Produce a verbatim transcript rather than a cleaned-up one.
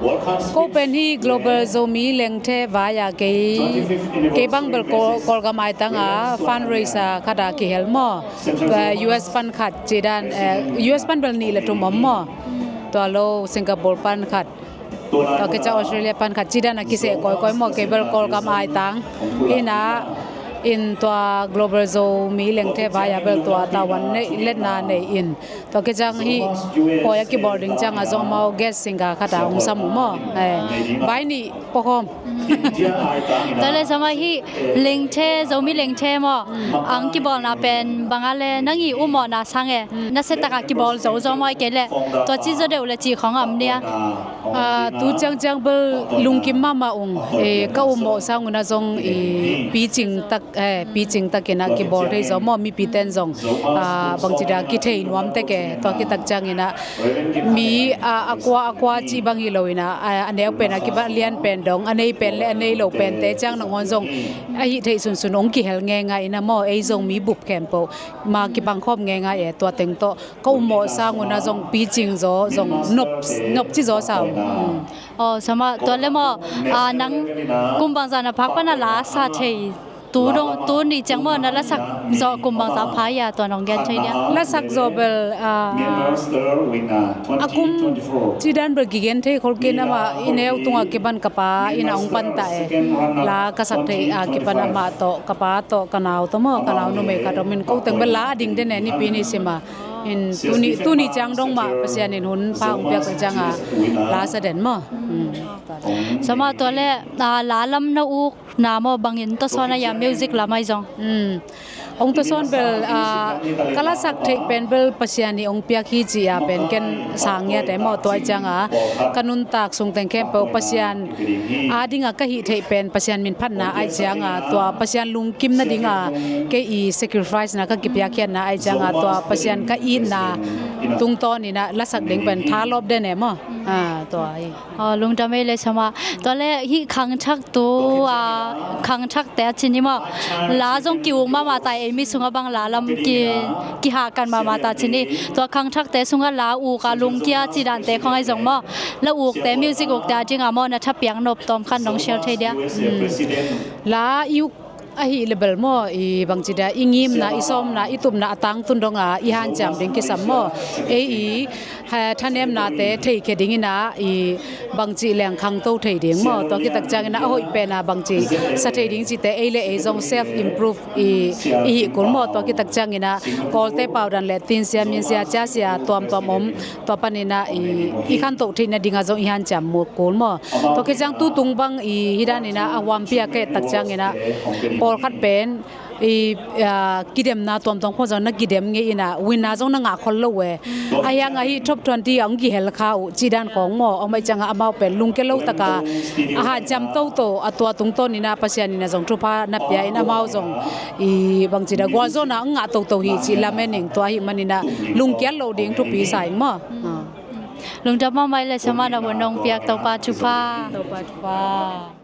Ko pen hih Global Zomi Lengthe vai-a kei, kei bang bel Kawl, Kawlgam aitanga fundraiser khat a kihel maw. Eh, U S pan khat cih dan, eh, U S pan bel nih le thum om maw. Tua lo Singapore pan khat. Tua khit ciang Australia pan khat cih dan a kiseh kawikawi maw, kei bel Kawlgam aitang ina in tua Global Zomi Lengthe vai-a bel tua tavuan neih letna nei in. Tua khit ciang hih pawi a kibawl ding ciangah zong amau guest singer khat a hong sam uh maw. Eh, vai nih pawkhawm. Tua le sama hih Lengthe, Zomi Lengthe maw, ang kibawlna pen bang a le nang i upmawhna sang e, nasia taka kibawl zo zaw maw, ahih kei leh tua ci zaw deuh le cih khawng a om nia. Ah, tu ciangciang bel lungkim mahmah ung. Eh, ka upmawh sang un ah zong i picing tak, eh, picing takin ah kibawl thei zaw maw, mipite in zong, ah, bangci dia kithei nuam tek e. Tua khit tak ciangin ah mi, ah, a kua a kua cih bang hi lo in ah, a, a neu pen a kibat lian pen dong, a nei pen le a nei lo pente ciang nangawn zong a hih theih sunsun hong kihel ngeingai in ah maw, ei zong mi bup khempeuh ma kipangkhawm ngeingai e. Tua teng tawh ka upmawh sang un ah zong picing zaw, zong nop, nop ci zaw sa ung. Mm. Aw, sama, tua le maw, ah, nang kum bangzah na phak pan a la sa thei, tu dong, tu ni ciang maw, na lasak zawh kum bangzah pha hia, tua nong gen thei dia? Lasak zawh bel, ah, a kum cih dan bel kigen thei khol kei in, amah i neu tungah kipan ka pa in ah hong panta e. La ka sak theih a kipan amah tawh, ka pa tawh, ka nau tawh maw, ka nau numei khat om in, ko teng bel la a ding den e, Nipi ni sim a. In tuni, tuni ciang dong mah Pasian in hun pha hong piak tak ciangah la sa den maw. Mm. Sama, tua le, ah, la lam na ukna maw, bangin tawsawn a hia, music lam ahi zong? Mm. Hong tawsawn bel, ah, ka lasak theih pen bel Pasian in hong piak hi ci a pen ken sang ngiat e maw. Tua ahih ciangah ka nuntak sung teng khempeuh Pasian adingah ka hih theih pen Pasian min phatna ahih ciangah, tua Pasian lungkim nadingah kei i sacrifice na ka kipiakkhiatna ahih ciangah, tua Pasian ka itna tungtawn in ah lasak ding pen thalawp den e maw. Ah, tua hi. Aw, lungdam ei le sama. Tua le hih khangthak tu, ah, khangthakte a ci ni maw, la zong ki-uk mahmah ta, ei mi sungah bang la lam ki, kihahkan mahmah ta ci ni. Tua khangthakte sungah la uk a lungkia cih dante khawng ahi zong maw, la ukte, music ukte adingah maw, na thapiak nop tawm khat nong share thei dia? Mm. La i uk ahih leh bel maw, i bangci dia, i ngimna, i sawmna, i tupna a tangtun dongah i hanciam ding kisam maw. Ei i, ha, thanemnate theikhia ding in ah, i bangci leng khangto thei ding maw. Tua khit tak ciangin ah a hoih pen a bangci sa thei ding cihte ei le ei zong self improve i, i hih kul maw. Tua khit tak ciangin ah Kawlte paudan le tinsia, minsia, ciasia tuamtuam om. Tua panin ah i, i khantoh theih nadingah zong i hanciam mu kul maw. Tua khit ciang tu tung bang i hih danin ah a huampi a ka et tak ciangin ah pawlkhat pen i, ah, kidemna tuamtuam khawng zong na kidem ngei in ah, winna zong na ngah khol lo e. Ahi hangah hih top twenty ah hong kihel kha uh cih dan khawng maw, om ahih ciangah amau pen lungkia lo taka a hanciam toto, a tua tungtawn in ah Pasian in ah zong thupha na pia in amau zong i bangci dia gualzawhna hong ngah toto hi cih lamen ing. Tua ahih manin ah lungkiat loh ding thupi sa ing maw. Ah. Lungdam mahmah ei le sama, na hun nong piak, Topa thupha. Topa thupha.